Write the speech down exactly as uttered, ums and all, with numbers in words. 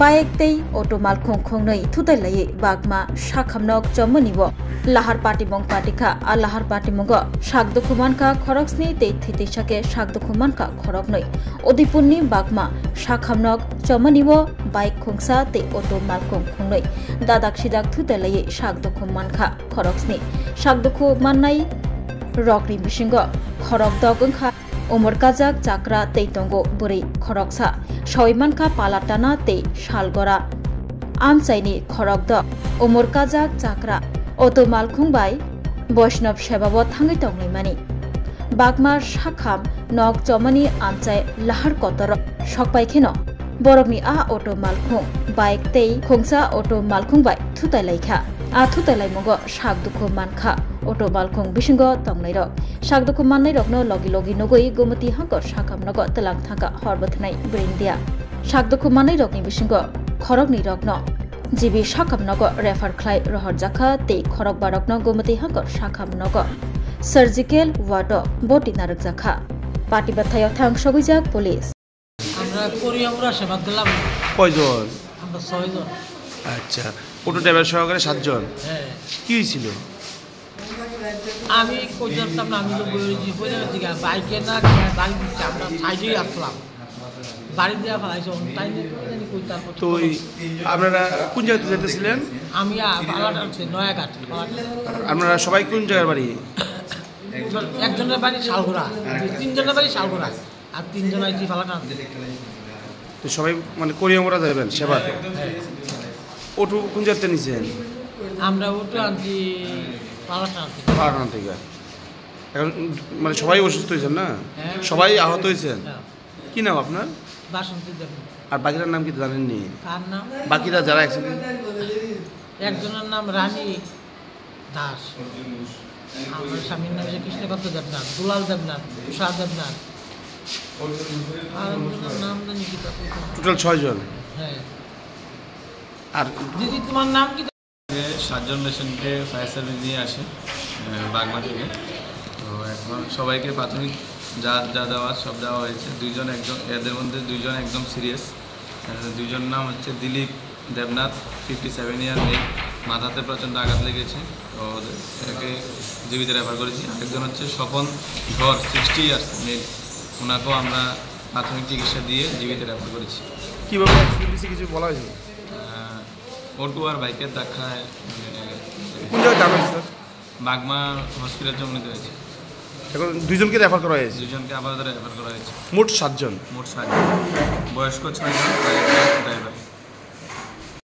Bike tei auto malkhung khungnwi thutai laiwi bakma sakhamnok chomani bo lahar patimung patikha. A lahar patimungo sak dukhu mankha khoroksni tei thwitwi sakhe sak dukhu mankha khoroknwi. Udaipurni bakma sakhamnok chomani bo bike khungsa tei auto malkhung khungnwi dadak sidak thutai laiwi sak dukhu mankha khoroksni. Sak dukhu mannai rokni bisingo khorok dok wngkha. Umor kajak chakra tei tongo bwrwi khoroksa, sawi mankha pala tana tei salgora. Amchaini khorok dok, umor kajak chakra, auto malkhung bai Boishnab sebao thangwi tonglaimani. Bakma sakham nok chomani amchai lahar kotoro sokpai kheno borokni a auto malkhung bike tei khungsa auto malkhung bai thutai laikha. A thutai laimungo sak dukhu mankha auto malkhung bisingo tongnairok. Sak dukhu mannairokno logi logi nugwi Gumati hangkor sakhamnogo twlang thangkha hor bwthanai bwrwi India. Sak dukhu mannairokni bisingo khoroknwi rokno G B sakhamnogo refer khlai rohorjakha tei khorokbarokno Gumati hangkor sakhamnogo surgical ward o boti narwkjakha. Pati bwthaio thang sogwijak police. আমরা করিয়ামুরা সেবাত গেলাম। কয়জন? আমরা ছয়জন। আচ্ছা, auto driver সহকারে সাতজন। হ্যাঁ। কি হয়েছিল? আমি কই জানতাম না, আমি তো বই ওই যে বই জানার দিকে বাইকে না, গাড়ি দিচ্ছে, আমরা সাইডেই আসলাম। বাড়ি দিয়ে ফেলাইছে, অন্য টাইমে তো জানি কই তারপর তো ওই আপনারা কোন জায়গাতে যেতেছিলেন? আমি আ-, পালাট আনছি, নয়াঘাট, পালাট। আপনারা সবাই কোন জায়গার বাড়ি? একজনের বাড়ি শালগোড়া, তিনজনের বাড়ি শালগোড়া। আর তিনজন আইছি পালাট আনতে। তো সবাই মানে করিয়ামুরা যাবেন সেবা? হ্যাঁ। অটো কোন জায়গাতে নিছেন? আমরা অটো আনছি পালাট আনতে। পালাট আনতে গিয়া। এখন মানে সবাই অসুস্থ হয়েছেন না? হ্যাঁ। সবাই আহত হয়েছেন? হ্যাঁ। কি নাম আপনার? বাসন্তী দেব। আর বাকিটার নাম কি জানেননি? কার নাম? বাকিরা যারা অ্যাক্সিডেন্ট একজনের নাম রানী দাস। আমার স্বামীর নাম হচ্ছে কৃষ্ণকান্ত দেবনাথ, দুলাল দেবনাথ, উষা দেবনাথ। আর একজনের নাম জানি কি তা কইতাম। টোটাল ছয়জন। হ্যাঁ। আর দিদি, তোমার নাম কি? সাতজন পেশেন্টকে ফায়ার সার্ভিস নিয়ে আসে, আহ, বাগমা থেকে। তো এখন সবাইকে প্রাথমিক যা, যা দেওয়ার সব দেওয়া হয়েছে। দুইজন একজন, এদের মধ্যে দুইজন একদম সিরিয়াস। আহ, দুইজন নাম হচ্ছে Dilip Debnath, fifty seven year male, মাথাতে প্রচণ্ড আঘাত লেগেছে। তো ওদেরকে জিবিতে রেফার করেছি। আরেকজন হচ্ছে স্বপন ধর, সিক্সটি ইয়ার্স মেল, ওনাকেও আমরা প্রাথমিক চিকিৎসা দিয়ে জিবিতে রেফার করেছি। কীভাবে অ্যাক্সিডেন্ট হয়েছে কিছু বলা হয়েছে? আহ, অটো আর বাইকের ধাক্কায়, মানে, কোন জায়গায় জাম হয়েছে, স্যার? বাগমা হসপিটাল চমনিত হয়েছে। এখন দুইজনকে রেফার করা হয়েছে? দুইজনকে আপাতত রেফার করা হয়েছে। মোট সাতজন? মোট সাতজন। বয়স্ক ছয়জন আর একজন ড্রাইভার।